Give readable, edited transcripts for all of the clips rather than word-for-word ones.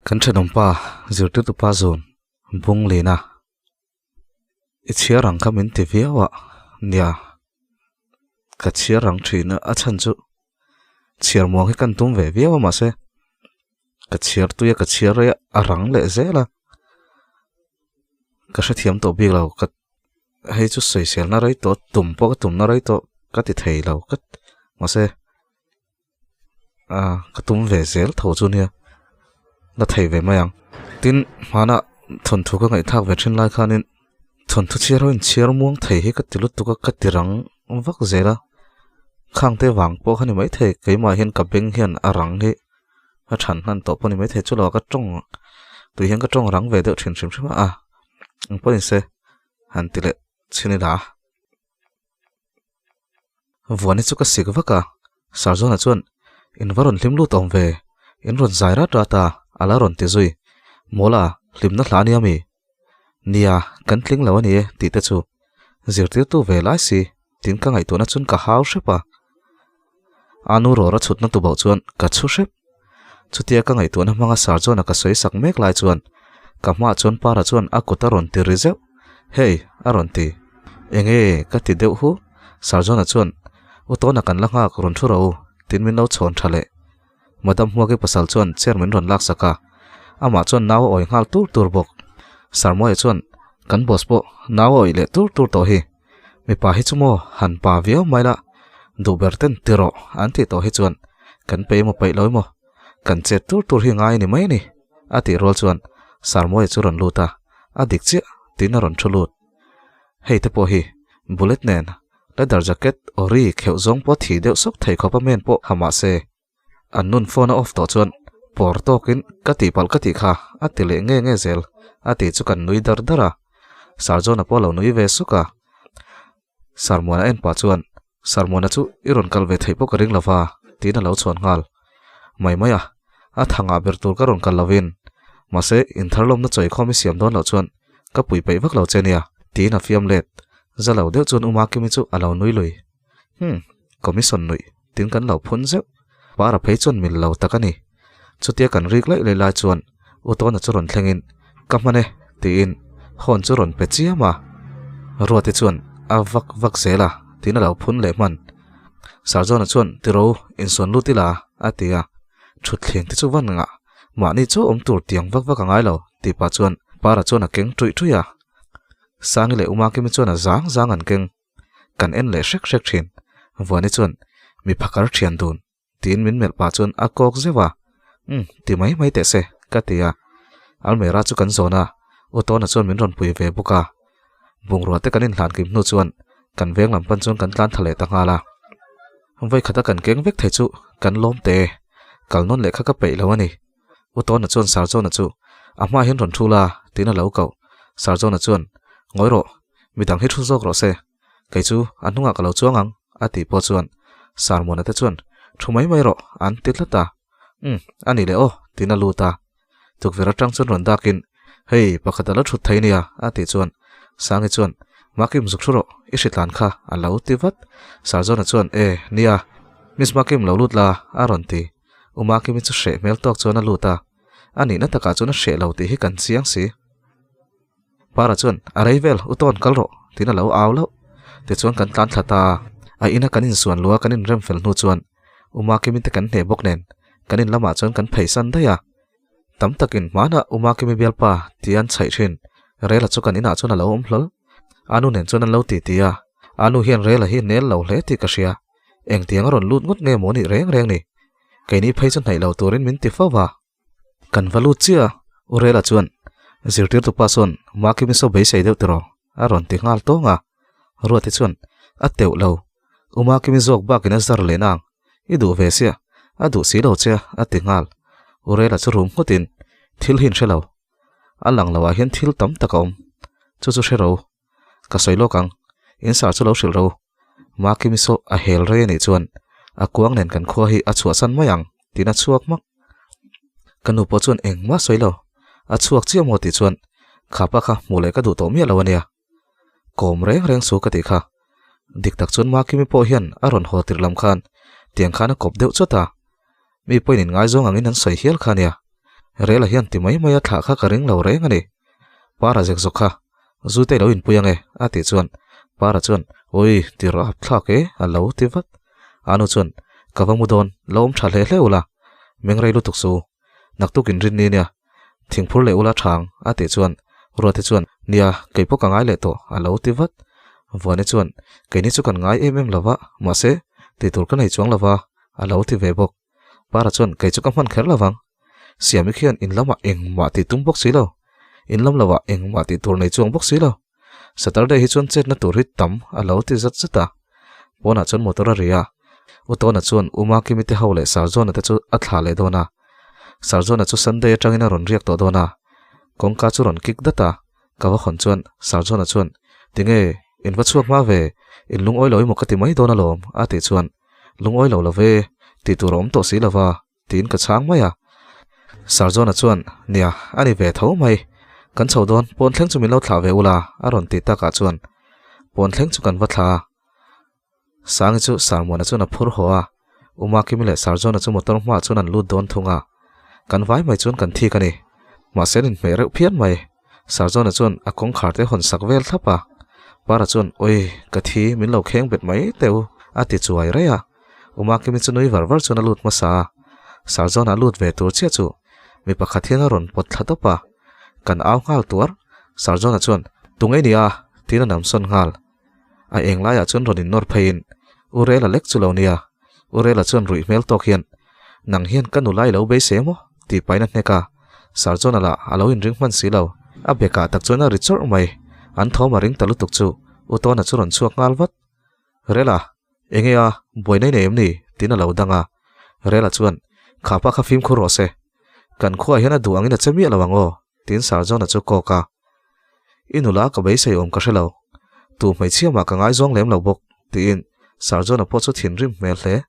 Kan thenawmpa zirtirtupa zun bung lin a, i chhiar ang kha min ti viau a, nia ka chhiar ang thin a, a chhan chu chhiar muang hi kan tum ve viau a mahse ka chhiar tui a ka chhiar rei a a rang leh zel a, ka hrethiam tawh bik lo ka hei chu sawiselna rei tawh tum pawh ka tumna rei tawh ka ti thei lo ka mahse. Ah ka tum ve zel tho chu nia la thei ve mai ang tin hmana thawnthu ka ngaihthlak ve thin lai khanin thawnthu chhiar ho in chhiar muang thei hi ka ti lutuk a ka ti rang vak zel a khang te vang pawh kha ni maithei keimah hian ka beng hian a rang hi a than hman tawh pawh ni maithei chu lo ah ka tawng tui hian ka tawng rang ve deuh thin hrim hrim a engpawh ni se han ti leh chhin ila. Vuani chu ka sik vak a, Sarzawna chuan, In va rawn hlim lut awm ve, in rawn zai rat rat a, a la rawn ti zui. Mawla, hlimna hla ania mi? Nia, kan tling lo a ni e, tih te chu zirtirtu ve lai si, tin ka ngaihtuahna chuan ka hau hrep a. A nu rawra chhutna tu bauh chuan ka chhu hrep. Chutia ka ngaihtuahna hmanga Sarzawna ka sawi sak mek lai chuan ka hmaah chuan Para chuan a kut a rawn ti ri zeuh. Hey! a rawn ti. Enge? ka ti deuh hu. Sarzawna chuan, U tawna kan la nghak rawn thu rawh u, tin min lo chhawn tha leh. Madam Hmuaki pasal chuan chair min rawn lak sak a, amah chuan nau a awi nghal tur tur bawk. Sarmawia chuan, Kan boss pawh nau a awih leh tur tur tawh hi. Mipa hi chu maw han pa viau mai la, duh ber ten ti rawh an tih tawh hi chuan kan pe emaw peih lo emaw kan chet tur tur hi ngai a ni mai a ni a tih rual chuan Sarmawia chu rawn lut a, a dik chiah tiin a rawn thu lut. Hei te pawh hi bullet nen leather jacket ori kheuh zawng pawh thih deuh sawk thei khawp a men pawh ha mahse An nun phone a off tawh chuan pawr tawkin ka tihpalh ka tih kha a ti leh nge nge zel a tih chu kan nui dar dar a. Sir John-a pawh a lo nui ve suk a. Sir Muana en pah chuan Sir Muana chu i rawn kal ve theih pawh ka ring lo va tiin a lo chhuan nghal mai mai a. A thangah ber tur ka rawn kal lovin mahse intharlawmna chawikhawm i siam dawn loh chuan ka pui peih vak lo che nia tiin a fiam let. Za lo deuh chuan U Makimi chu a lo nui lui. Umm, commission nuih tin kan lo phun zeuh. Para phei chuan mil lo tak a ni. Chutia kan rik laih laih lai chuan U Tawna chu rawn thlengin, Ka hman e, tiin horn chu rawn pe chiam a. Ruati chuan a vak vak zel a, tiin a lo phun leh hman. Sarzawna chuan, Tiro, insuan lut ila, a ti a. Thutthleng te chu van ngah, mahni chu awm tur tiang vak vak a ngai lo, tih pah chuan Para chuan a keng ṭuih ṭuih a. Sangi leh U Makimi chuan a zang zang an keng. Kan en leh hrek hrek thin. Vuani chuan, Mi phakar thian dun, tiin min melh pah chuan a kawk zeuh a. Umm, ti mai mai teh se, ka ti a. Almera chu kan zawn a, U Tawna chuan min rawn pui ve bawk a. Bungrua te kan inhlan kim hnu chuan kan veng lam pan chuan kan tlan tha leh ta nghal a. Vawikhata kan keng vek thei chu kan lawm te, kal nawn leh kha ka peih lo a ni. U Tawna chuan Sarjona chu a hma hian rawn thu la tiin a lo koh. Sarjona chuan, Ngawi rawh, midang hi thu zawk rawh se. Kei chu a hnungah ka lo chuang ang, a tih pawh chuan Sarmuana te chuan, Thu mai mai rawh, an ti tlat a. Umm, a ni leh aw, tiin a lut a. Tukverh atang chuan rawn dakin, Hei, pakhat a lo thut thei nia, a tih chuan Sangi chuan, Makim zuk thu rawh, i hritlan kha, a lo ti vat. Sarjona chuan, E, nia, Miss Makim lo lut la, a rawn ti. U Makimi chu hreh hmel tawk chuan a lut a, a nihna takah chuan a hreh lo tih hi kan chiang si. Para chuan, A rei vel, u tawn kal rawh, tiin a lo au lauh. Tichuan kan tlan thla ta a, a ina kan insuan lua kan inrem fel hnu chuan U Makimi te kan hneh bawk nen kan in lamah chuan kan pheisan daih a. Tam takin hmanah U Makimi bialpa tia an chhaih thin, Rela chu kan inah chuan a lo awm hlawl. A nu nen chuan an lo titi a, a nu hian Rela hi nel lo hle tih ka hria. Engtiang a rawn lut ngawt nge maw nih reng reng ni? Keini phei chu hnaih lo turin min ti fo va. Kan va lut chiah a, U Rela chuan, Zirtirtu pa sawn Makimi saw beisei deuh tiraw? a rawn ti nghal tawng a. Ruati chuan, A teuh lo. U Makimi zawk bakin a zar leh nang. I duh ve sia, a duh si lo che a, a ti nghal. U Rela chu rum nghutin, Thil hi in hre lo. A lang loah hian thil tam tak a awm. Chu chu hre ro. Ka sawi lawk ang. In sar chu lo hrilh ro. Makimi saw a hel rei a nih chuan a kuang nen kan khua hi a chhuahsan mai ang tiin a chhuak hmak. Ka nu pawh chuan engmah sawi lo, a chhuak chiah maw tih chuan khapa kha hmuh leh ka duh tawh miah lo a nia. Kawm reng reng su ka tih kha. Dik tak chuan Makimi pawh hian a rawn haw tir lam khan tiang khan a kawp deuh chawt a. Mi pawhin inngaizawng angin an sawi hial kha a nia. Rela hian ti mai mai a thlah kha ka ring lo reng a ni. Para zek zawk kha, zu te i lo inpui ange a tih chuan Para chuan Ui, ti rawh ap thlak e a lo ti vat. Anu chuan Ka va mu dawn, lo awm tha hle hle ula, meng rei lutuk su. Naktuk inrin ni nia, thingphur leh ula thang a tih chuan Ruati chuan Nia, kei pawh ka ngai leh tawh a lo ti vat. Vuani chuan Keini chu kan ngai em em lova, mahse tihtur ka nei chuang lova a lo ti ve bawk. Para chuan kei chu ka hman kher lovang. Siami khian in lamah engmah tih tum bawk si lo. In lam lovah engmah tih tur nei chuang bawk si lo. Saturday hi chuan chetna tur hi tam a lo ti zat zat a. Pawnah chuan motor a ri a. U Tawna chuan U Makimi te ho leh Sarzawna te chu a thlah leh dawn a. Sarzawna chu Sunday atangin a rawn riak tawh dawn a. Kawngka chu rawn kik dat a. Ka va hawn chuan Sarzawna chuan, Tinge, in va chhuak hma ve, in lungawi lo emaw ka ti mai dawn alawm, a tih chuan, Lungawi lo lo ve, tih tur a awm tawh si lova, tiin ka chhang mai a. Sarzawna chuan, Nia, a ni ve tho mai. Kan chho dawn, pawn thleng chu min lo thlah ve ula, a rawn ti takah chuan pawn thleng chu kan va thla a. Sangi chu Sarmuana chuan a phur haw a, Umakimi leh Sarzawna chu motor hmaah chuan an lut dawn thung a. Kan vai mai chuan kan thik a ni. Mahse an inhmeh reuh phian mai. Sarzawna chuan a kawngkhar te hawn sak vel thlap a. Para chuan, Oi, ka thi, min lo kheng bet mai teh u, a ti chuai raih a. Umakimi chu nui var var chuan a lut hmasa a. Sarzawna a lut ve tur chiah chu mi pakhat hian a rawn pawt thla tawp a. Kan au nghal tuar. Sarzawna chuan, Tunge nia? tiin a namsawn nghal. A eng laiah chuan rawn innawr pheiin U Rela lek chu lo nia. U Rela chuan ruih hmel tawk hian, Nang hian ka nula i lo beisei maw? tih pahin a hnek a. Sir chuan a lah a lo inring hman si lo. A bekah tak chuan a ri chawrh mai. An thawm a ring ta lutuk chu U Tawna chu rawn chhuak nghal vat. Rela, enge a, buaina i nei em ni? tiin a lo dang a. Rela chuan, Kha pa kha fimkhur rawh se. Kan khuaah hian a duh angin a che miah lo ang aw. Tiin Sir John-a chu kawk a. I nula ka beisei awm ka hre lo. Tu hmeichhia mah ka ngaizawng lem lo bawk, tiin Sir John-a pawh chu thinrim hmel hle.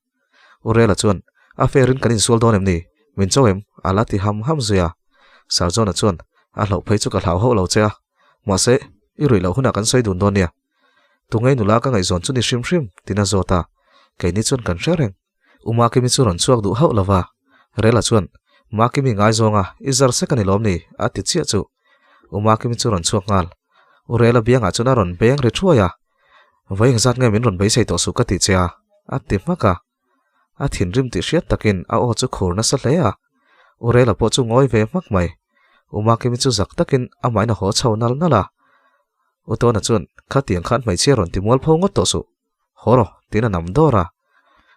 U Rela chuan, A fair-in kan insual dawn em ni? Min cho em? a la ti ham ham zui a. Sir John-a chuan, A hlauh phei chu ka hlau hauh lo che a. Mahse, i ruih loh hunah kan sawi dun dawn nia. Tungei nula ka ngaihzawn chu ni hrim hrim, tiin a zawt a. Keini chuan kan hre reng. U Makimi chu rawn chhuak duh hauh lova, Rela chuan, Makimi ngaizawng a, i zar sek a ni lawm ni? a ti chiah chu. U Makimi chu rawn chhuak nghal. U Rela biangah chuan a rawn beng ri thuai a, Vawi engzat nge min rawn beisei tawh suh ka ti che a, a ti hmak a. A thinrim tih hriat takin a aw chu khur nasa hle a. U Rela pawh chu ngawi ve hmak mai. U Makimi chu zak takin amahin a haw chho nal nal a. U Tawna chuan, Khatiang khan hmeichhia rawn ti mual pho ngawt tawh suh. Haw rawh, tiin a nam dawr a.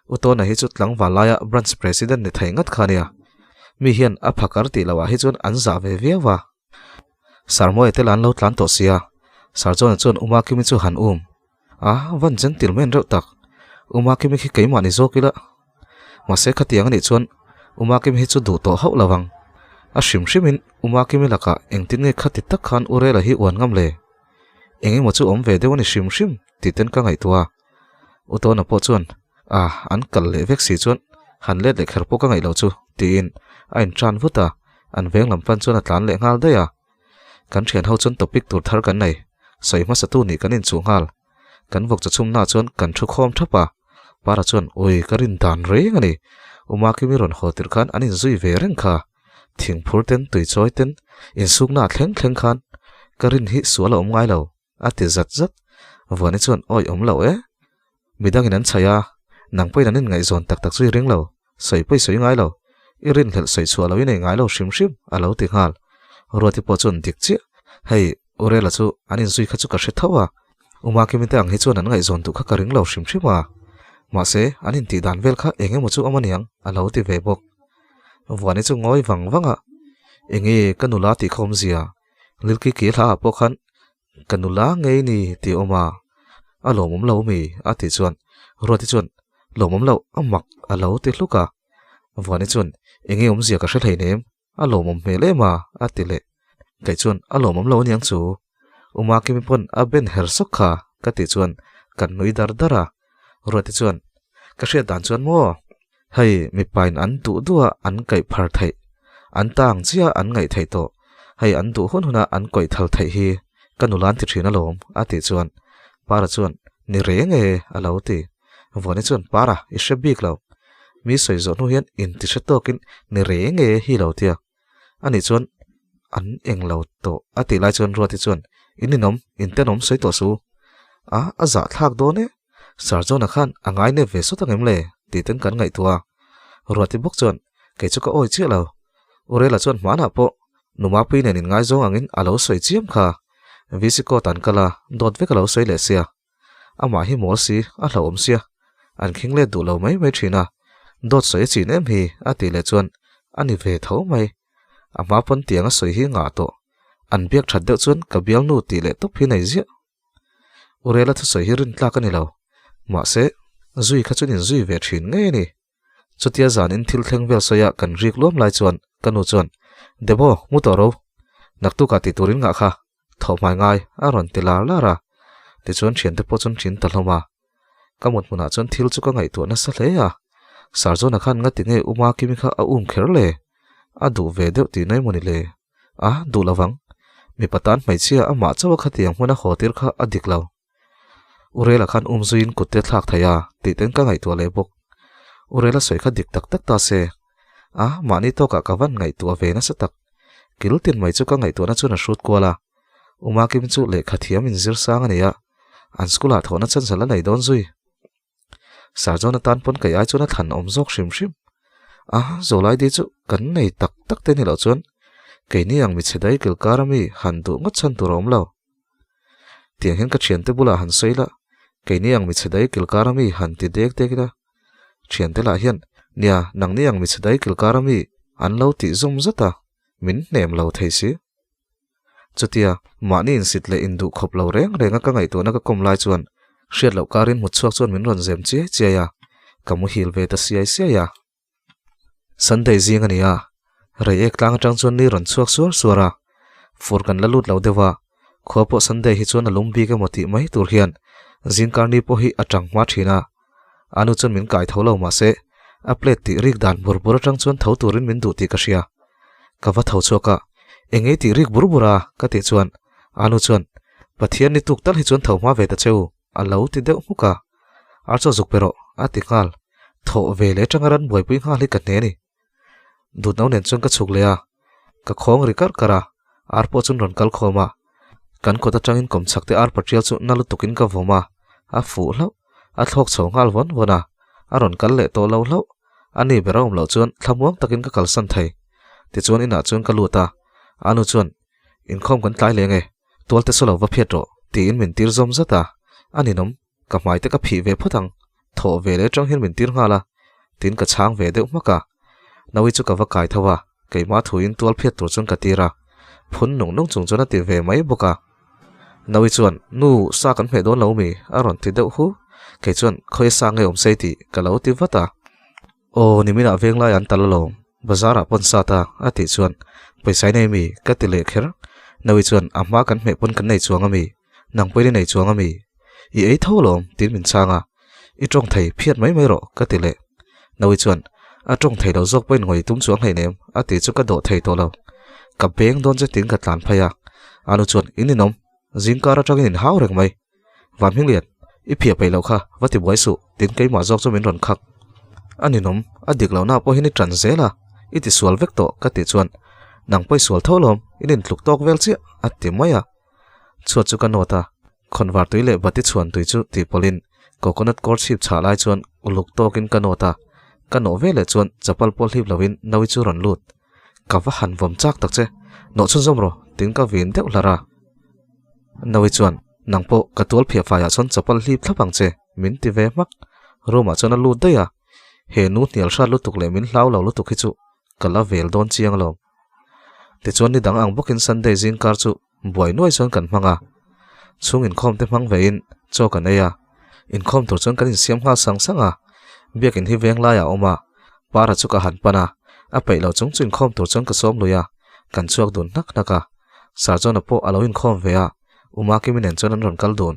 U Tawna hi chu tlangval laia branch president ni thei ngat kha a nia. Mi hian a phakar tih loh ah hi chuan an zah ve viau a. Sarmawia te lah an lo tlan tawh sia. Sarchawna chuan U Makimi chu han um. A, van gentleman reuh tak. U Makimi khi keimah ni zawk ila. Mahse khatiang a nih chuan U Makimi hi chu duh tawh hauh lo ang. A hrim hrimin U Makimi lakah engtin nge khati tak khan U Rela hi uan ngam le? Eng emaw chu awm ve deuh a ni hrim hrim tih ten ka ngaihtuah a. U Tawna pawh chuan, A, an kal leh vek si chuan han let leh kher pawh ka ngaih lo chu, tiin a intan vut a, an veng lam pan chuan a tlan leh nghal daih a. Kan thian ho chuan topic tur thar kan nei, sawi hmasa tu nih kan inchuh nghal. Kan vawk chawchhumnaah chuan kan thu khawm thap a. Para chuan, Ui, ka rin dan reng a ni. U Makimi rawn haw tirh khan an inzui ve reng kha. Thingphur ten, tuichawi ten, insukna a thleng thleng khan ka rin hi sual a awm ngai lo, a ti zat zat. Vuani chuan, Awi awm lo e. Midangin an chhaih a, nang pawhin an inngaihzawn tak tak chu i ring lo, sawi pawh i sawi ngai lo, i rinhlelh sawi chhuah lo i nei ngai lo hrim hrim, a lo ti nghal. Ruati pawh chuan dik chiah, Hei, Urela chu an inzui kha chu ka hre tho a, U Makimi te ang hi chuan an ngaihzawn duh kha ka ring lo hrim hrim a, mahse, an intih dan vel kha eng emaw chu awm aniang, a lo ti ve bawk. Vuani chu ngawi vang vang a, Enge ka nula tih kha awmzia, Lilki ki hla ah pawh khan ka nula ngei ni tih a awm a, a lawmawm lo mi? a tih chuan Ruati chuan lawmawm loh a mak a lo ti hluk a. Vuani chuan Enge awmzia ka hre hleinem, a lawmawm hmel em a, a ti leh. Kei chuan a lawmawm lo aniang chu. U Makimi pawn a ben her sawk kha ka tih chuan kan nui dar dar a. Ruati chuan, Ka hriat dan chuan maw? Hei, mipain an duh duh a an kaih phar theih, an ta ang chiah an ngaih theih tawh, hei an duh hun huna an kawih thal theih hi ka nula an ti thin alawm, a tih chuan Para chuan, Ni reng e, a lo ti. Vuani chuan, Para, i hre bik lo. Mi sawi zawh hnu hian inti hre tawkin ni reng e hi lo tia. Ani chuan, An eng lo tawh, a tih lai chuan Ruati chuan, In ninawm, in tenawm sawi tawh su. A, a zahthlak dawn e. Sir John-a khan a ngai nep ve sawt ang em le? tih ten kan ngaihtuah a. Ruati bawk chuan, Kei chu ka awi chiah lo. Urela chuan hmanah pawh Numapui nen inngaizawng angin a lo sawi chiam kha. VC court an kal a, dawt vek a lo sawi leh sia. Amah hi mawl si, a hlauhawm sia. An khing let duh lo mai mai thin a. Dawt sawi a chin em hi, a tih leh chuan a ni ve tho mai. A hma pawn tiang a sawi hi ngah tawh. An biak that deuh chuan ka bialnu tih leh tawp hi nei ziah. Urela thusawi hi rintlak a ni lo. Mahse, zui kha chuan inzui ve thin ngei a ni. Chutia zanin thil thleng vel sawia kan rik luam lai chuan ka nu chuan, Debo, mu tawh ro. Naktukah tih turin ngah kha. Thawh hmai ngai, a rawn ti lar lar a. Tichuan thiante pawh chuan thin ta hlawm a. Ka mut hmunah chuan thil chu ka ngaihtuah nasa hle a. Sarjona khan nga ti nge Uma Kimi kha a um kher le? A duh ve deuh tih na emawni le? A, duh lovang. Mipa tan hmeichhia amah chauha khatiang hmuna haw tir kha a dik lo. Urela khan um zuiin kut te thlak thei a tih ten ka ngaihtuah leh bawk. Urela sawi kha dik tak tak ta se. A, mahni tawkah ka van ngaihtuah ve nasa tak. Kil tin mai chu ka ngaihtuahna chuan a hrut kual a. Uma Kim chu lehkha thiam inzir sang a ni a, an school ah thawhna chanchal a nei dawn zui. Sarjona tan pawn kei ai chuan a thlan awm zawk hrim hrim. A, Zawlaidi chu kan nei tak tak te ni loh chuan keini ang michhe dai kilkar ami han duh ngawt chhan tur a awm lo. Tiang hian ka thiante bulah han sawi la, keini ang michhe dai kilkar ami han ti dek dek ila. Thiante lah hian, Nia, nangni ang michhe dai kilkar ami an lo tih zawm zat a, min hnem lo thei si. Chutia, mahni insit leh induh khawp lo reng renga ka ngaihtuahna ka kawm lai chuan hriat loh karin hmutchhuak chuan min rawn zem chiai chiai a, ka muhil ve ta siai siai a. Sunday zing a ni a, rei ek tlang atang chuan ni rawn chhuak suar suar a, fur kan la lut lo deuh a, khua pawh Sunday hi chuan a lum bik emaw tih mai tur hian zingkar ni pawh hi a tang hma thin a, a nu chuan min kai tho lo mahse a plate tih rik dan bur bur atang chuan tho turin min duh tih ka hria. Ka va tho chhuak a, eng ei tih rik bur bur a ka tih chuan a nu chuan Pathian ni tuk tal hi chuan tho hma ve ta cheu a lo ti deuh hmuk a. Ar chaw zuk pe rawh, a ti nghal. Thawh ve leh atanga ran buaipui nghal hi ka hne a ni. Dutno nen chuan ka chhuk leh a, ka khawng ri karh karh a, ar pawh chuan rawn kal khawm a. Kan kawt atangin kawmchhak te ar patrial chu na lutukin ka vawm a, a fuh hlauh, a thlawk chho nghal vawn vawn a, a rawn kal leh tawh lo hlauh. A ni ber a awm loh chuan thlamuang takin ka kalsan thei. Tichuan inah chuan ka lut a, a nu chuan, Inkhawm kan tlai leng e, tualte saw lo va phiat rawh, tiin min tir zawm zat a, a ninawm. Ka hmai te ka phih ve phawt ang, thawh ve leh atang hian min tir nghal a, tin ka chhang ve deuh hmak a. Naui chu ka va kai tho a, keimah thuin tual phiat tur chuan ka tir a, phun nung nung chung chuan a ti ve mai bawk a. Naui chuan, Nu, sa kan hmeh dawn lo mi? a rawn ti deuh hu. Kei chuan, Khawi sa nge awm sei tih ka lo ti vat a. Aw, niminah venglai an tal alawm, bazar ah pawn sat a, a tih chuan, Pawisa i nei mi? ka ti leh kher. Naui chuan, A hma kan hmeh pawn kan nei chuang a mi? Nang pawhin i nei chuang a mi? I ei tho alawm, tiin min chhang a. I tawng thei, phiat mai mai rawh, ka ti leh. Naui chuan, A tawng thei lo zawk pawhin ngawi tum chuang hleinem, a ti chu ka dawh thei tawh lo. Ka beng dawn che tiin ka tlan phei a. Anu chuan, In inawm, zingkar atangin in hau reng mai. Van Hminglian, i phiah peih loh kha, va ti buai suh, tin keimah zawk chu min rawn khak. A ninawm, a dik lohna pawhin i ṭan zel a, i ti sual vek tawh, ka tih chuan, Nang pawh i sual tho lawm, in intluk tawk vel chiah, a ti mai a. Chhuat chu ka nawt a, khawnvar tui leh bati chhuan tui chu tih pawlhin coconut kawr chhip chhah lai chuan uluk tawkin ka nawt a, ka nawh veleh chuan chapal pawh hlip loin Naui chu rawn lut. Ka va han vawm chak tak che, nawh chhunzawm rawh, tin ka vin deuh hlar a. Naui chuan, Nang pawh ka tual phiah faiah chuan chapal hlip thlap ang che, min ti ve hmak. Room ah chuan a lut daih a, he nu hnial hrat lutuk leh min hlau lo lutuk hi chu ka la vel dawn chiang alawm. Tichuan ni dang ang bawkin Sunday zing kar chu buai nuai chuan kan hmang a, chhung inkhawm te hmang vein chaw kan ei a, inkhawm tur chuan kan insiam nghal sang sang a, biakin hi veng laiah a awm a, para chu ka han pan a, a peih lo chung chu inkhawm tur chuan ka sawm lui a, kan chhuak dun hnak hnak a, Sir John-a pawh a lo inkhawm ve a, Uma Kimi nen chuan an rawn kal dun,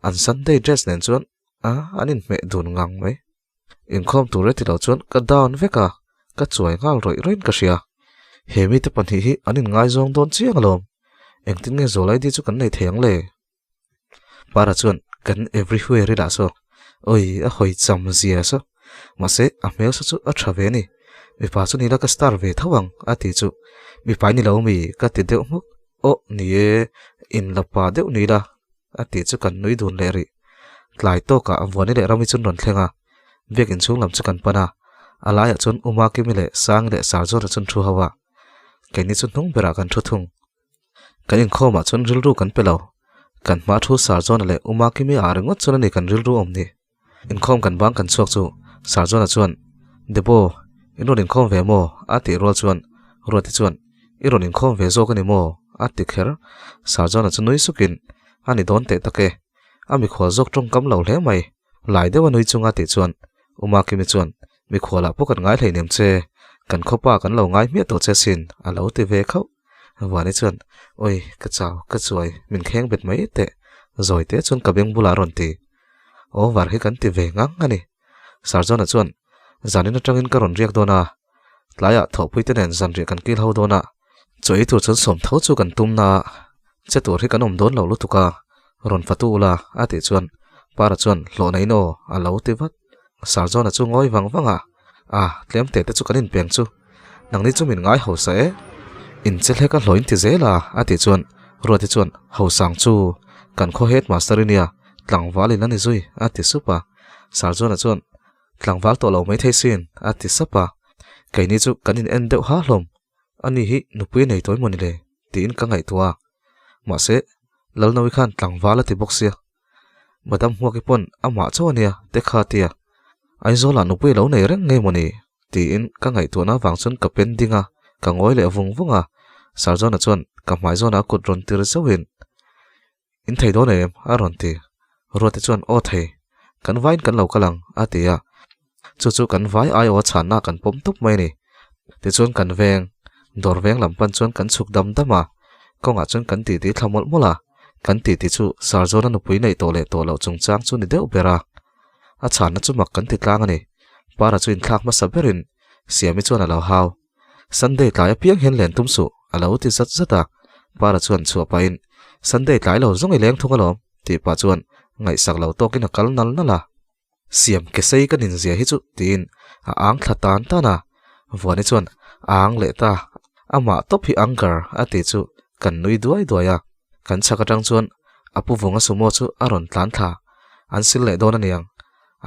an Sunday dress nen chuan. A, an inhmeh dun ngang mai. Inkhawm tur e ti lo chuan ka down vek a, ka chuai nghal rawih rawih in ka hria. He mite pahnih hi an inngaizawng dawn chiang alawm. Engtin nge Zawl ID chu kan nei thei ang le? Para chuan kan everywhere i lah saw. Oi, a hawi cham zia saw. Mahse, a hmel saw chu a tha ve a ni. Mipa chu ni la ka star ve tho ang, a ti chu. Mipa i ni lo mi? ka ti deuh hmuk. Aw, ni e, in la pa deuh ni la, a tih chu kan nui dun leh rih. Tlai tawkah Vuani leh Rami chu an rawn thleng a, biak inchhung lam chu kan pan a, a laiah chuan U Makimi leh Sangi leh Sarjawna chu an thu ho a, keini chu hnung berah kan thu thung. Kan inkhawmah chuan rilru kan pe lo, kan hma thu Sarjawna leh U Makimi ah ringawt chuan a ni kan rilru awm ni. Inkhawm kan bang kan chhuak chu Sarjawna chuan, Debo, in rawn inkhawm ve maw? a tih rual chuan Ruati chuan, I rawn inkhawm ve zawk a ni maw? a ti kher. Sarjawna chu nui sukin, A ni dawn teh tak e. A mikhual zawk tawngkam lo hle mai. Lai deuha nui chunga tih chuan Uma Kimi chuan, Mikhualah pawh kan ngai hleinem che, kan khawpa kan lo ngai hmiah tawh che sin, a lo ti ve khauh. Vani chuan, Oi, ka chau, ka chuai, min kheng bet mai teh. Zawi te chuan ka beng bulah a rawn ti. Over hi kan ti ve ngang a ni. Sarjona chuan, Zanin atangin ka rawn riak dawn a, tlaiah thawhpui te nen zanriah kan kil ho dawn a, chaw ei tur chuan sawm tho chu kan tum na a, che tur hi kan awm dawn lo lutuk a, rawn fatu ula a tih chuan Para chuan hlawhna in aw a lo ti vat. Sarjona chu ngawi vang vang a, A, tlem teh te chu kan inpeng chu, nangni chu min ngai hausa e, in che hlek a hlawh in ti zel a a tih chuan Ruati chuan Hausang chu kan khaw headmaster i nia, tlangval in a ni zui a ti sup a. Sarjona chuan Tlangval tawh lo mai thei sin a ti sap a, keini chu kan in en deuh ha hlawm, ani hi nupui a nei tawi mawni le tiin ka ngaihtuah a, mahse Lalnawi khan tlangval a ti bawk sia, Madam Hmuaki pawn amah chauh a nia te kha a ti a, Aizawlah nupui a lo nei reng ngei mawni tiin ka ngaihtuahna avang chuan ka pen ding a, ka ngawi leh vung vung a, Sarjona chuan ka hmai zawnah a kut rawn tir zauhin In thei dawn em? a rawn ti. Ruati chuan, Aw thei. Kan vaiin kan lo kal ang, a ti a. Chu chu kan vai aiaw a chhanna kan pawm tawp mai a ni. Tichuan kan veng, dawr veng lam pan chuan kan chhuk dam dam a. Kawngah chuan kan titi thla mawlh mawlh a. Kan titi chu Sarzawna nupui neih tawh leh tawh loh chungchang chu ni deuh ber a. A chhanna chu mak kan ti tlang a ni. Para chu inthlak hmasa berin Siami chuan a lo hau. Sunday tlai apiang hian len tum suh, a lo ti zat zat a. Para chuan chhuah pahin, Sunday tlai lo zawng i leng thung alawm, tih pah chuan ngaihsak lo tawkin a kal nal nal a. Siam ke sei ka nin zia hi chu, tiin a ang thla tan tan a. Vuani chuan, A ang leh ta, amah tawp hi anger, a ti chu kan nui duai duai a. Kan chhak atang chuan a pu vunga sumo chu a rawn tlan thla, an sil leh dawn a niang.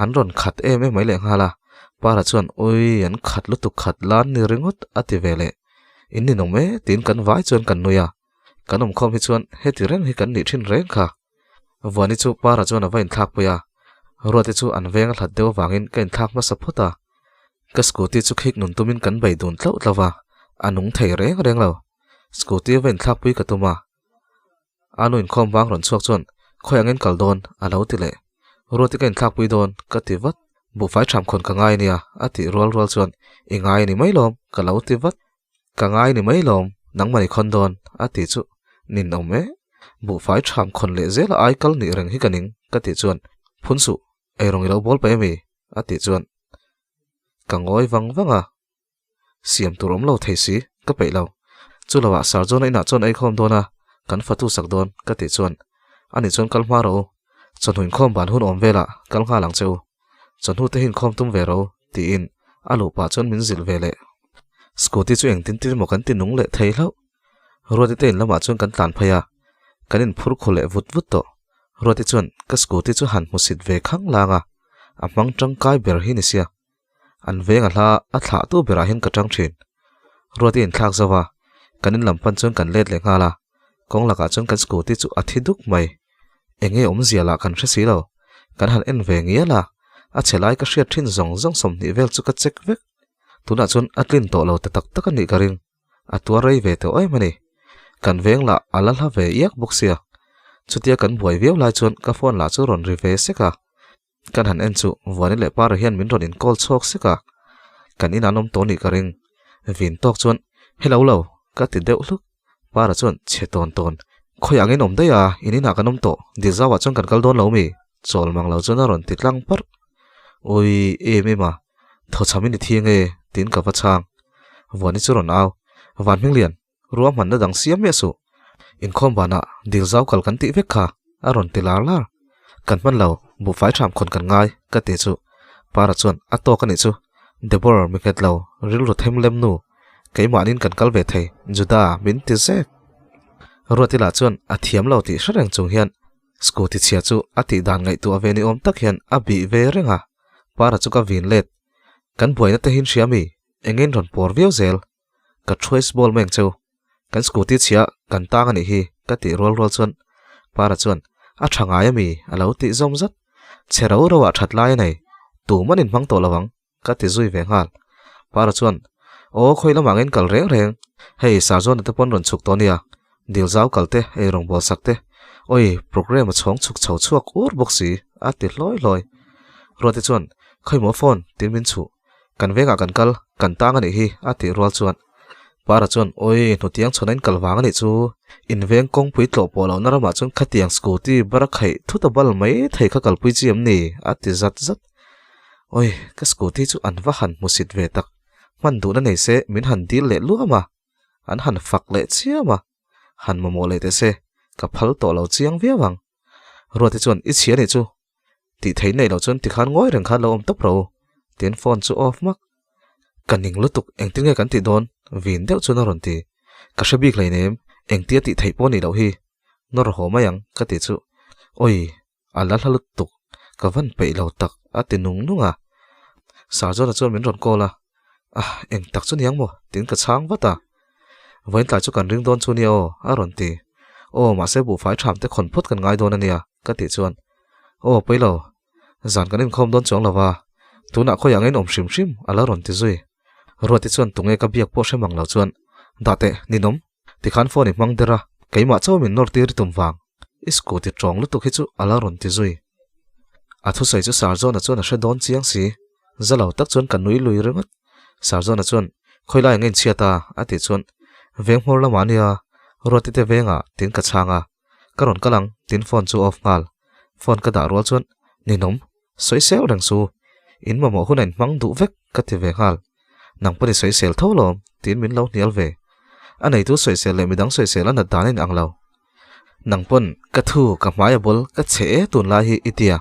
An rawn khat em em mai leh nghal a, Para chuan Ui, an khat lutuk khat lan ni ringawt a ti ve leh. In ni nawm e tiin kan vai chuan kan nui a, kan awmkhawm hi chuan heti reng hi kan nih thin reng kha. Vuani chu Para chuan a va inthlak pui a, Ruati chu an veng a hlat deuh avangin ka inthlak hmasa phawt a. Ka scooty chu khik nun tumin kan bei dun tlauh tlauh a, a nung thei reng reng lo. Scooty a va inthlak pui ka tum a, A nu inkhawm vang rawn chhuak chuan, Khawi angin kal dawn? a lo ti leh. Ruati ka inthlakpui dawn, ka ti vat. Buhfai ṭham khawn ka ngai ania, a tih rual rual chuan, I ngai a ni mai lawm, ka lo ti vat. Ka ngai a ni mai lawm, nangmah i khawn dawn, a ti chu. Nin awm e. Buhfai ṭham khawn leh zela ai kal nih reng hi ka ning, ka tih chuan, Phun suh, eirawng i lo bawl paih ami? a tih chuan, Ka ngawi vang vang a. Siam tur awm lo thei si, ka peih lo. Chu lovah Sarjona inah chuan ei khawm dawn a, kan fatu sak dawn, ka tih chuan, Ani chuan kal hma rawh u, chawhnu inkhawm ban hun awm velah kal nghal ang che u. Chawhnu te hi inkhawm tum ve rawh u, tiin a luh pah chuan min zilh ve leh. Scooty chu engtin tin emaw kan ti nung leh thei hlauh. Ruati te in lamah chuan kan tlan phei a, kan inphur khaw leh vut vut tawh. Ruati chuan ka scooty chu han hmusit ve khang lang a, a hmang tangkai ber hi ni sia. An veng a hla a thlah tu berah hian ka tang thin. Ruati inthlak zo a, kan in lam pan chuan kan let leh nghal a, kawng lakah chuan kan scooty chu a thi duk mai. Eng nge awmzia lah kan hre si lo, kan han en ve ngial a, a chhe lai ka hriat thin zawng zawng 20 vel chu ka check vek. Tunah chuan a tlin tawh lo ta tak tak a nih ka ring, a tuar rei ve tawh em a ni. Kan veng lah a la hla ve iak bawk sia. Chutia kan buai viau lai chuan ka phone lah chu rawn ri ve sek a. Kan han en chu Vuani leh Para hian min rawn in call chhuak sek a, kan in an awm tawh nih ka ring. Vin tawk chuan, Hello lo, ka ti deuh hluk. Para chuan, Chhe tawn tawn, khawi angin awm daih a, in inah kan awm tawh, Dizau ah chuan kan kal dawn lo mi? Chawl mang lo chuan a rawn ti tlang parh. Ui, em em a, thaw chham in i thi nge? tiin ka va chhang. Vuani chu rawn au, Van Hminglian, ruahmanna dang siam miah suh. Inkhawm banah dil zau kal kan tih vek kha, a rawn ti lar lar. Kan hman lo, buhfai tham khawn kan ngai, ka ti chu. Para chuan a tawk a nih chu. Deborah mi nghet lo, rilru them lem nu, keimahnin kan kal ve thei, Juda min ti zek. Ruati lah chuan a thiam lo tih hre reng chung hian Scooty chhia chu a tih dan ngaihtuah ve ni awm tak hian a bih ve reng a, Para chu ka vin let. Kan buaina te hin hria mi, engin rawn pawr viau zel. Ka choice ball mai ang cheu. Kan scooty chhia kan tang a nih hi ka tih rual rual chuan Para chuan a tha ngai a mi a lo tih zawm zat. Chhe ro ro ah that lai a nei, tuman in hmang tawh lo ang ka ti zui ve nghal. Para chuan Aw khawi lamah ngin kal reng reng, hei Sarzawna te pawn rawn chhuk tawh nia, dil zau kal te, ei rawngbâwl sak te, awi programme a chhawng chhuk chho chhuak ur bawk si a ti hlawi hlawi. Ruati chuan Khawi maw phone tiin min chhuh. Kan vengah kan kal, kan tang a nih hi, a tih rual chuan Para chuan, Awi, hnutiang chhawn a in kal vang a nih chu. In veng kawngpui tlawh pawh lohna ramah chuan khatiang scooty bara khaih thut a bal mai thei kha kalpui chi em ni? a ti zat zat. Awi, ka scooty chu an va han hmusit ve tak. Hman duhna nei se min han dil leh luam a, an han fak leh chiam a, han mamawh leh teh se, ka phal tawh lo chiang viau ang. Ruati chuan, I chhia nih chu, Tih theih neih loh chuan tikhan ngawi reng khan lo awm tawp ro. Tiin phone chu off hmak. Ka ning lutuk, engtin nge kan tih dawn? Vin deuh chuan a rawn ti. Ka hre bik hleinem, engtia tih theih pawh nih loh hi. Nawr haw mai ang, ka ti chu. Awi, a la hla lutuk, ka van peih lo tak, a ti nung nung a. Sarjona chuan min rawn call a, Ah, eng tak chu niang maw? Tiin ka chhang vat a. Vawiin tlai chu kan ring dawn chu nia aw, a rawn ti. Aw, mahse buhfai tham te khawn phawt kan ngai dawn a nia, ka tih chuan. Aw, pawi lo. Zan kan inkhawm dawn chuang lo va, tunah khawiah nge in awm hrim hrim, a la rawn ti zui. Ruati chuan tunge ka biak pawh hre mang lo chuan, Dah teh, ninawm. Tikhan phone i hmang der a, keimah chauh min nawr tir i tum vang. I scooty tawng lutuk hi chu a la rawn ti zui. A thusawi chu Sarzawna chuan a hre dawn chiang si. Za lo tak chuan ka nui lui ringawt. Sarzawna chuan, Khawi lai eng inchhiat a? a tih chuan, Veng hmawr lamah ania, Ruati te vengah tiin ka chhang a. Ka rawn kal ang, tiin phone chu off nghal. Phone ka dah rual chuan, Ninawm, Sawisel reng chu in mamawh hun a inhmang duh vek ka ti ve nghal. Nang pawh ni sawisel tho lawm tiin min lo hnial ve. A neitu sawisel leh midang sawisel a nat dan a inang lo. Nang pawn ka thu ka hmai a bul ka chhe e tunlai hi i tia.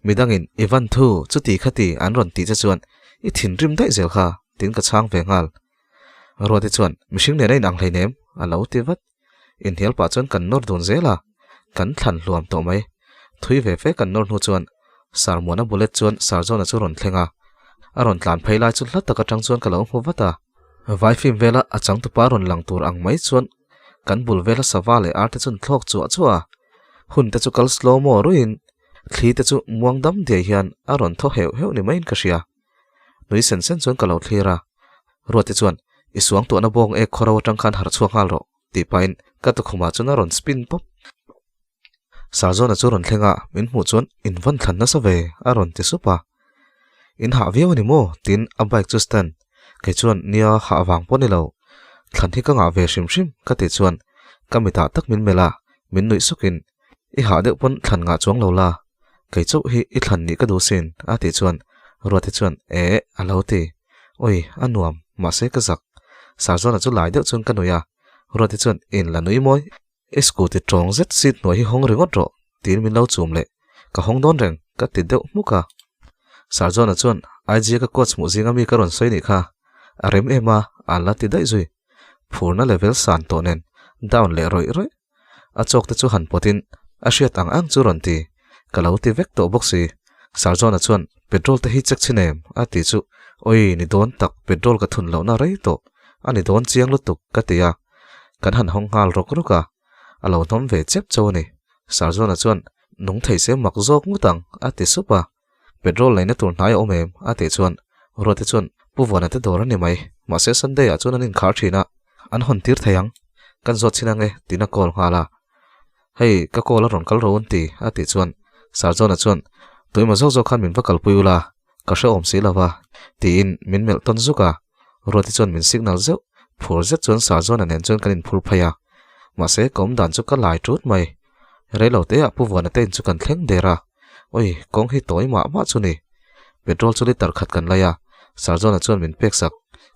Midangin i van thu chuti khati an rawn tih che chuan i thinrim daih zel kha tiin ka chhang ve nghal. Ruati chuan mihring nen a inang hleinem a lo ti vat. Inhnial pah chuan kan nawr dun zel a, kan thlan hluam tawh mai. Thui ve fe kan nawr hnu chuan Sarmuana bullet chuan Sarzawna chu rawn thleng a, a rawn tlan phei lai chu hla tak atang chuan ka lo hmu vat a. Vai film vela a changtupa rawn lang tur ang mai chuan kan bul vela sava leh ar te chuan thlawk chuah chuah a, hun te chu kal slow mo ruiin thli te chu muang dam diai hian a rawn thaw heuh heuh ni maiin ka hria. Nui sen sen chuan ka lo thlir a, Ruati chuan, I suang tuahna bawng ek khawro atang khan harh chhuak nghal rawh, tih pahin ka tukhumah chuan a rawn spin pawp. Sarzawna chu rawn thleng a, min hmuh chuan in vawn thlan nasa ve, a rawn ti sup a. In hah viau a ni maw? tiin a bike chu stand. Kei chuan, Nia, hah vang pawh ni lo. Thlan hi ka ngah ve hrim hrim, ka tih chuan ka mitah tak min melh a, min nuih sukin, I hah deuh pawn thlan ngah chuang lo la, kei chauh hi i thlan nih ka duh sin, a tih chuan Ruati chuan, Eh, a lo ti. Awi, a nuam, mahse ka zak. Sarzawna chu lai deuh chuan ka nui a, Ruati chuan, In la nui mawi, i scooty tawng zet seat hnuai hi hawng ringawt rawh, tiin min lo chum leh. Ka hawng dawn reng, ka ti deuh hmuk a. Sarzawna chuan, IG a ka coach hmuh zinga mi ka rawn sawi nih kha, a rem em a, a la ti daih zui. Phurna level san tawh nen, down leh rawih rawih. A chawk te chu han pawtin a hriat ang ang chu rawn ti. Ka lo ti vek tawh bawk si. Sarzawna chuan petrol te hi check chhin em? a ti chu Awi ni dawn tak petrol ka thun lohna rei tawh a ni dawn chiang lutuk ka ti a. Kan han hawng nghal rawk rawk a, a lo hnawm ve chep cho a ni. Sarzawna chuan nung thei se mak zawk ngut ang a ti sup a. Petrol neihna tur hnai a awm em? a tih chuan Ruati chuan Pu Vuana te dawr a ni mai, mahse Sunday ah chuan an inkhar thin a, an hawn tir thei ang, kan zawt chhin ange tiin a call nghal a. Hei, ka call a rawn kal ro an ti a tih chuan Sir John-a chuan Tuimaw zawk zawk khan min va kalpui ula, ka hrehawm si lo va tiin min melh tawn zuk a. Ruati chuan min signal zeuh, phur zet chuan Sir John-a nen chuan kan inphur phei a, mahse ka awm dan chu ka lai tut mai. Reilo teah Pu Vuana te in chu kan thleng der a. Oi, kawng hi tawi mah mah chu ni. Petrol chu litre khat kan lai a, Sir John-a chuan min pek sak.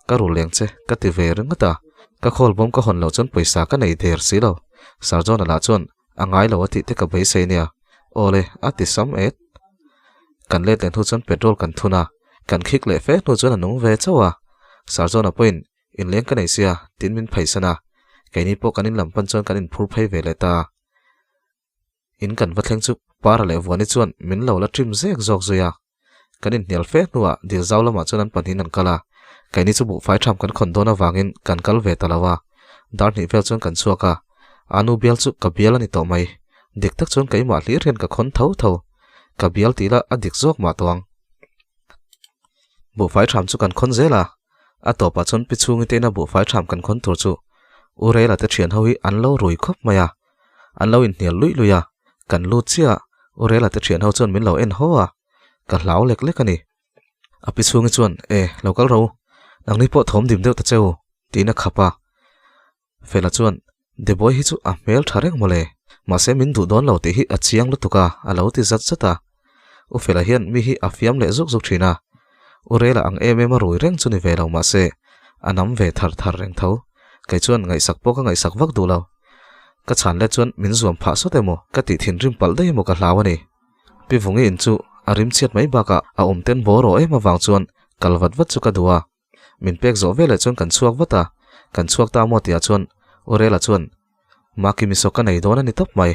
Ka rul leng che, ka ti ve ringawt a. Ka khawl bawm ka hawn loh chuan pawisa ka nei der si lo. Sir John-a lah chuan a ngai lo a tih te ka beisei nia. Aw le, a ti sam et. Kan let leh hnu chuan petrol kan thun a, kan khik leh fe hnu chuan a nung ve chauh a. Sir John-a pawhin inleng ka nei sia, tin min pheisan a. Keini pawh kan inlam pan chuan kan inphur phei ve leh ta a. In kan va thleng chu Para leh Vuani chuan min lo la trim zek zawk zui a. Kan inhnial fe hnuah dil zau lamah chuan an pahnihin an kal a, keini chu buhfai tham kan khawn dawn avangin kan kal ve ta lo a. Dar hnih vel chuan kan chhuak a, a nu bial chu ka bial a ni tawh mai. Dik tak chuan keimah hlir hian ka khawn tho tho. Ka bial tih lah a dik zawk mah tawh ang. Buhfai tham chu kan khawn zel a, a tawpah chuan pi chhungi te ina buhfai tham kan khawn tur chu U Rela te thian ho hi an lo rui khawp mai a. An lo inhnial luih luih a, kan lut chiah a, U Rela te thian ho chuan min lo en haw a, ka hlau lek lek a ni. A pi chhungi chuan, E, lo kal ro, nangni pawh thawm dim deuh ta che u, tiin a khap a. Fela chuan, Deboi hi chu a hmel tha reng mawle, mahse min duh dawn lo tih hi a chiang lutuk a, a lo ti zat zat a. U Fela hian mi hi a fiam leh zuk zuk thin a, U Rela ang em em a rui reng chu ni ve lo mahse a nam ve thar thar reng tho. Kei chuan ngaihsak pawh ka ngaihsak vak duh lo. Ka chhan let chuan min zuam phah sawt emaw ka tih thinrim palh daih emaw ka hlau a ni. Pi Vungi in chu a rim chhiat mai bakah a awm ten bawr aw em avang chuan kal vat vat chu ka duh a. Min pek zawh veleh chuan kan chhuak vat a, kan chhuak ta maw tihah chuan Urela chuan Maki misaw ka nei dawn a ni tawp mai.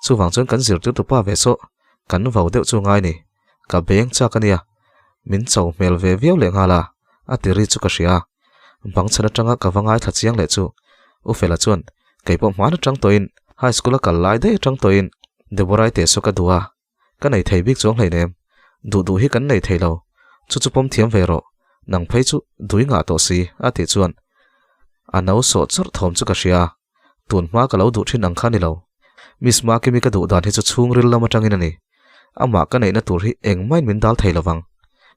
Chuvang chuan kan zirtirtu pa ve saw kan vau deuh chu ngai ni. Ka beng chak a nia. Min cho hmel ve viau leh nghal a, a ti ri chu ka hria. Bang chhan atanga ka va ngaithla chiang leh chu U Fela chuan kei pawh hman atang tawhin high school a kal lai daih atang tawhin Deborah-i teh saw ka duh a, Ka nei thei bik chuang hleinem. Duh duh hi kan nei thei lo. Chu chu pawm thiam ve rawh. Nang phei chu dui ngah tawh si, a tih chuan a no sawh chawrh thawm chu ka hria. Tun hma ka lo duh thin ang kha ni lo. Miss Makimi ka duh dan hi chu chhungril lam atangin a ni. Amah ka neihna tur hi engmahin min dal thei lovang.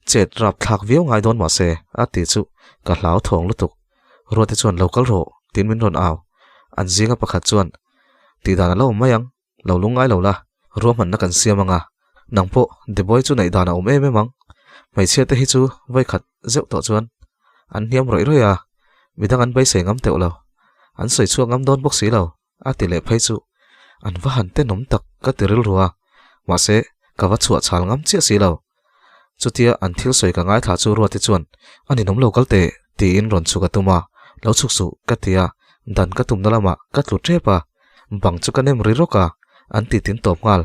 Chet rap thlak viau ngai dawn mahse, a tih chu ka hlau thawng lutuk. Ruati chuan lo kal rawh, tiin min rawn au. An zinga pakhat chuan, Tih dan a lo awm mai ang. Lo lungngai lo la, ruahmanna kan siam anga, nang pawh Deboi chu neih dan a awm em em ang. Hmeichhia te hi chu vawikhat zeuh tawh chuan an hniam rawih rawih a, midang an beisei ngam teuh lo, an sawi chhuak ngam dawn bawk si lo, a ti leh phei chu an va han tenawm tak ka ti rilru a, mahse ka va chhuah chhal ngam chiah si lo. Chutia an thil sawi ka ngaithla chu Ruati chuan, A ninawm lo kal teh, tiin rawn chhuk a tum a, Lo chhuk suh, ka ti a, dan ka tumna lamah ka tlu tep a, bang chu ka nem ri rawk a, an ti tin tawp nghal.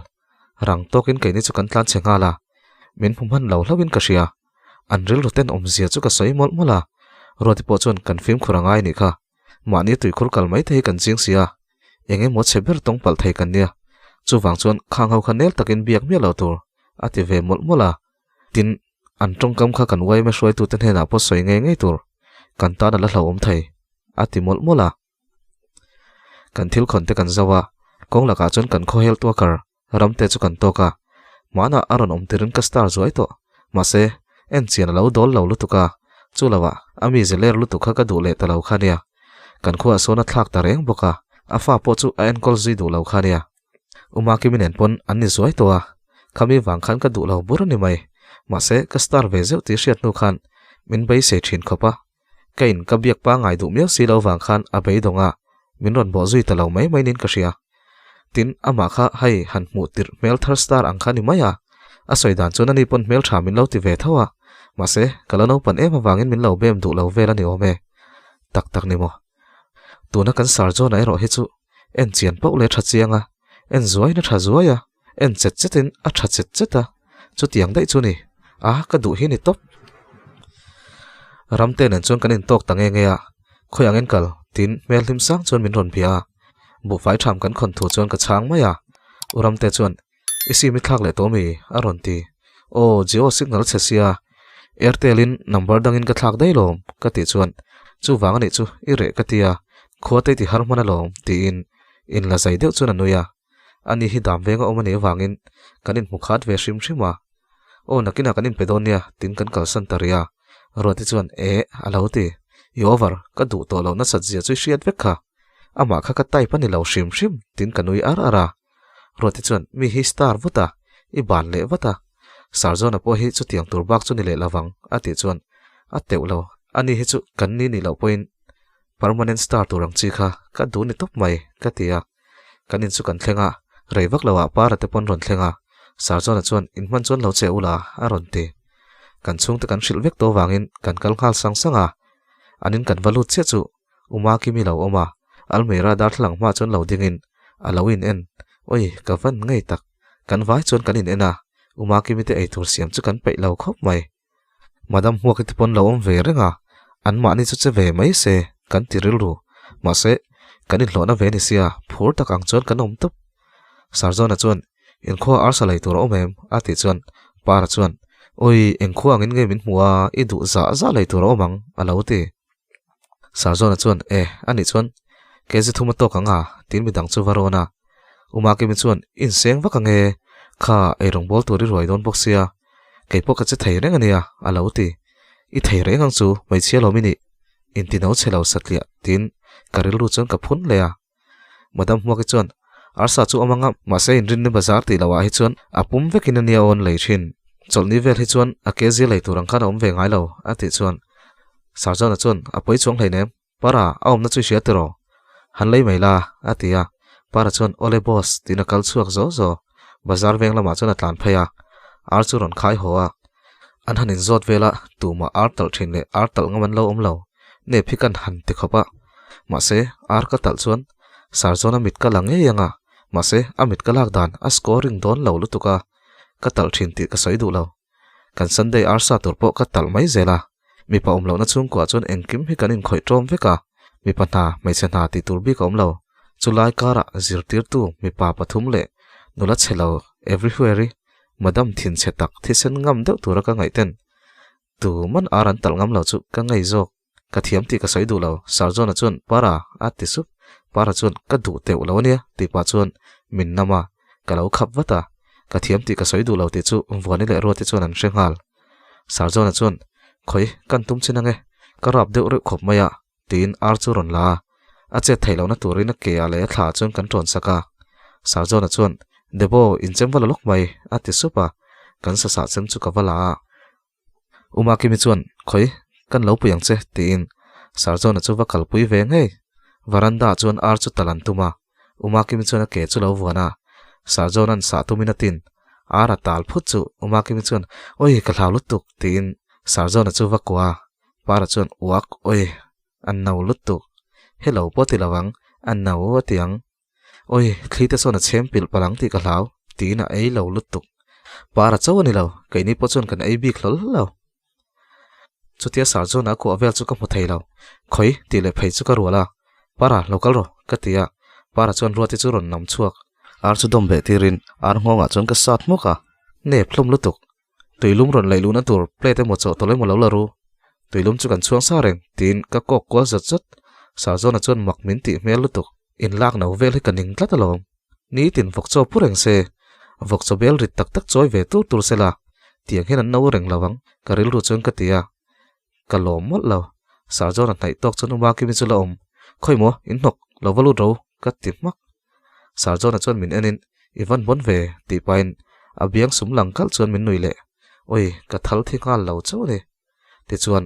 Rang tawkin keini chu kan tlan chhe nghal a, min hmu hman lo hlauhin ka hria. An rilru ten awmzia chu ka sawi mawlh mawlh a, Ruati pawh chuan kan fimkhur a ngai anih kha, mahni tuikhur kal mai te hi kan ching si a, eng emaw chhe ber tawng palh thei kan nia, chuvang chuan khang ho kha nel takin biak miah lo tur. a ti ve mawlh mawlh a. Tin, an tawngkam kha kan yma hruaitute hnenah pawh sawi ngei ngei tur kan tan a la hlauhawm thei, a ti mawlh mawlh a. Kan thil khawn te kan zauh a, kawng lakah chuan kan khaw health worker Ramte chu kan tawk a, hmanah a rawn awm tirin ka star zuai tawh, mahse, en chian a lo dawl lo lutuk a, chu lovah a mi zeler lutuk kha ka duh leh ta lo kha nia. Kan khuaah sawn a thlak ta reng bawk a, a fa pawh chu a enkawl zui duh lo kha nia. Uma Kimi nen pawn an ni zuai tawh a, khami vang khan ka duh lo bur a ni mai. Mahse, ka star ve zeuh tih hriat hnu khan min beisei thin khawp a. Ka in ka biak pangngai duh miau si lo vang khan a beidawng a, min rawn bawh zui ta lo mai mai niin ka hria. Tin, amah kha hei han hmuh tirh hmel thar star ang kha ni mai a. A sawi dan chuan ani pawn hmel tha min lo ti ve tho a, mahse, ka la naupan em avangin min lo bem duh lo vel a ni awm e. Tak tak ni maw? Tuna kan sar zawnah erawh hi chu en chian pauh leh tha chiang a, en zuaiin a tha zuai a, en chet chetin a tha chet chet a, chutiang daih chu ni, a ka duh hi ni tawp. Ramte nen chuan kan intawk ta nge nge a, khawi ang enkal tiin hmel hlim sang chuan min rawn bia a, buhfai tham kan khawn thu chuan ka chhang mai a, U Ramte chuan I sim i thlak leh tawh mi? a rawn ti. Aw, Jio signal chhe sia, Airtel in number dangin ka thlak daih lawm, ka tih chuan, Chuvang anih chu, i reh ka ti a, khua te i ti har hman alawm, tiin in la zai deuh chuan a nui a. Ani hi dam venga awm anih avangin kan inhmu khat ve hrim hrim a. Aw, nakinah kan inpe dawn nia, tiin kan kalsan ta rih a. Ruati chuan, Eh, a lo ti. I over, ka duh tawh loh nasat zia chu i hriat vek kha. Amah kha ka type a ni lo hrim hrim, tiin ka nui ar ar a. Ruati chuan, Mi hi star vut a, i ban leh vat a. Sarzawna pawh hi chutiang tur bak chu ni leh lovang a tih chuan a teuh lo. Ani hi chu kan ni nih loh pawhin permanent star tur ang chi kha ka duh ni tawp mai ka ti a. Kan in chu kan thleng a, rei vak loah Para te pawn rawn thleng a, Sarzawna chuan inhman chuan lo che ula a rawn ti. Kan chhungte kan hrilh vek tawh vangin kan kal nghal sang sang a, an in kan va lut chiah chu Uma Kimi lo awm a, Almeida darthlalang hma chuan lo dingin a lo in en, Oi, ka van ngei tak, kan vai chuan kan in en a, Uma Kimi te eitur siam chu kan peih lo khawp mai. Madam Hmuaki te pawn lo awm ve reng a, an mahni chu che ve mai se kan ti rilru, mahse, kan inhlawhna ve ni sia, phur tak ang chuan kan awm tawp. Sarzawna chuan, Inkhua arsa lei tur a awm em? a tih chuan Para chuan, Oi, engkhua angin nge min hmu a, i duh zah zah lei tur a awm ang, a lo ti. Sarzawna chuan, E, a nih chuan kg thum a tawk ang a, tiin midang chu va rawn a. Umakimi chuan, I inseng vak ang e, kha eirawng bawl tur i ruai dawn bawk sia, kei pawh ka che thei reng a nia, a lo ti. I thei reng ang chu, hmeichhia lawm i nih, inti no chhe lo satliah, tiin ka rilru chuan ka phun leh a. Madam Hmuaki chuan, Arsa chu awm anga, mahse inrinni bazar tih loh ah hi chuan a pum vekin a nia awn lei thin. Chawlhni vel hi chuan a kg lei tur ang khan a awm ve ngai lo, a tih chuan Sarjana chuan, A pawi chuang hleinem, Para, a awmna chu i hria tiraw? Han lei mai la, a ti a. Para chuan, Awle boss, tiin a kal chhuak zaw zaw. Bazar veng lamah chuan a tlan phei a, ar chu rawn khai haw a. An han inzawt vel a, tumah ar talh thin leh ar talh ngam an lo awm lo. Nep hi kan han ti khawp a. Mahse, ar ka talh chuan Sarzawn a mit ka la ngei ang a, mahse a mit ka lak dan a scoring dawn lo lutuk a, ka talh thin tih ka sawi duh lo. Kan Sunday ar sa tur pawh ka talh mai zel a, mipa awm lohna chhungkuah chuan engkim hi kan inkhawih ṭawm vek a, mipa hna, hmeichhe hna tih tur bik a awm lo. Chulai karah zirtirtu mipa pathum leh nula chhe lo everywhere-i madam thinchhe tak thisen ngam deuh tura ka ngaihten tuman ar an talh ngam lo chu ka ngei zawk. Ka thiam tih ka sawi duh lo, Sarjona chuan Para a ti sup. Para chuan ka duh teuh lo ania tih pah chuan min nam a, ka lo khap vat a. Ka thiam tih ka sawi duh lo tih chu Vuani leh Ruati chuan an hre nghal. Sarjona chuan Khawi, kan tum chin ange, ka rap deuh reuh khawp mai a tiin ar chu rawn la a. A chet theih lohna turin a ke ah leh a thla ah chuan kan ṭawn sak a. Sarjona chuan Debo, inchem va la lawk mai a ti sup a, kan sasah chem chu ka va la a. Uma Kimi chuan, Khawi, kan lo pui ang che, tiin Sarjona chu va kalpui ve ngei. Varanda ah chuan ar chu tal an tum a, Uma Kimi chuan a ke chu lo vuan a, Sarjona'n sah tumin a tin. Ar a tal phut chu Uma Kimi chuan, Oi, ka hlau lutuk, tiin Sarjona chu va kuah a. Para chuan, Uak, oi, a no lutuk. Hello pawh ti lo ang, a no a ti ang. Oi, thli te sawn a chhem pilh palh ang tih ka hlau, tiin a ei lo lutuk. Para chauh a ni lo, keini pawh chuan kan ei bik hlawl lo. Chutia Sarjona a kuah vel chu ka hmu thei lo, Khawi, tih leh phei chu ka rual a, Para, lo kal rawh, ka ti a, Para chuan Ruati chu rawn nam chhuak. Ar chu dawm beh tirin ar nghawngah chuan ka sat hmawk a, nep hlawm lutuk. Tuilum rawn laih luhna tur plate emaw chawhtawlh emaw lo la ru. Tuilum chu kan chhuang sa reng, tiin ka kawk kual zat zat. Sarzawna chuan mak min tih hmel lutuk. Inlak no vel hi ka ning tlat alawm. Nitin vawk chaw pu reng se, vawk chaw bel rit tak tak chawi ve tur tur sela, tiang hian an no reng lo ang, ka rilru chuan ka ti a. Ka lawm mawlh lo. Sarzawna hnaih tawk chuan Uma Kimi chu la awm. Khawi maw, in hnawk, lo va lut ro, ka ti hmak. Sarjona chuan min enin, I van bawn ve, tih pahin a biang sum lang kalh chuan min nui leh. Oi, ka thal thi nghal lo chauh a ni. Tichuan,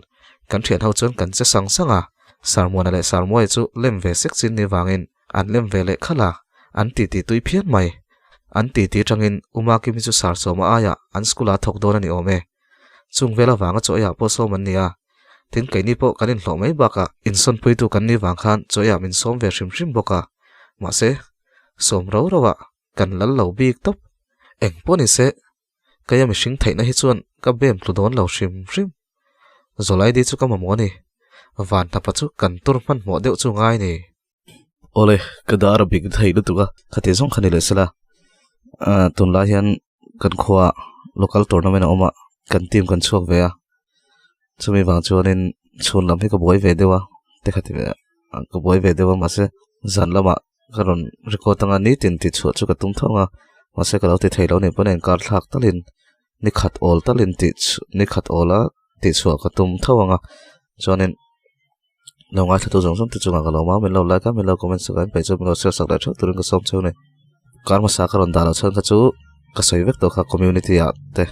kan thian ho chuan kan che sang sang a, Sarmuana leh Sarmuaia chu lem ve sek chin ni vangin an lem ve leh khalh a, an titi tui phian mai. An titi tangin Uma Kimi chu Sarsawma aiah an school-ah a thawk dawn a ni awm e. Chung vel avanga chaw eiah pawh sawm an ni a, tin keini pawh kan inhlawh mai bakah insawnpuitu kan nih vang khan chaw eiah min sawm ve hrim hrim bawk a, mahse sawm rau rauah kan lal lo bik tawp. Eng pawh ni se, keia mihring theihna hi chuan ka bem tlu dawn lo hrim hrim. Zawlaidi chu ka mamawh a ni, van hnapa chu kan tur hmanhmawh deuh chu ngai ni. Awle, ka dar a bik thei lutuk a, khati zawng kha ni leh sela. Ahh tunlai hian kan khua local tournament a awm a, kan team kan chhuak ve a, chumi vang chuanin chhun lam hi ka buai ve deuh a, te khati ve a, ka buai ve deuh a mahse zan lamah ka rawn record anga nitin tih chhuah chu ka tum tho ang a, mahse ka lo ti thei lo nih pawn a inkar thlak talin ni khat awl talin tih ni khat awla tih chhuah ka tum tho ang a, chuanin. Lo ngaithla tu zawng zawng te chungah ka lo mau min lo like a min lo comment sak a in peih chu min lo share sak leh theuh turin ka sawm cheu a ni. Kar hmasa ka rawn dah loh chhan kha chu Ka sawi vek tawh kha community ah te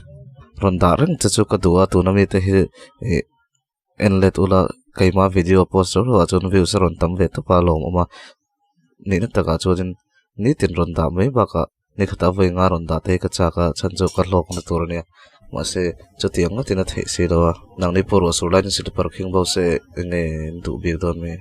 rawn dah reng che chu ka duh a tuna mite hi ih en let ula keimah video post reuh reuh ah chuan views a rawn tam ve tawp a lawmawm a nihna takah chuanin nitin rawn dah mai bakah nikhat a vawi nga rawn dah te hi ka chak a chhan chu ka hlawkna tur a nia mahse chutiang ngawtin a theih si lo a nangni pawh ruah sur laiin silper khing bo se eng nge an duh bik dawn mai.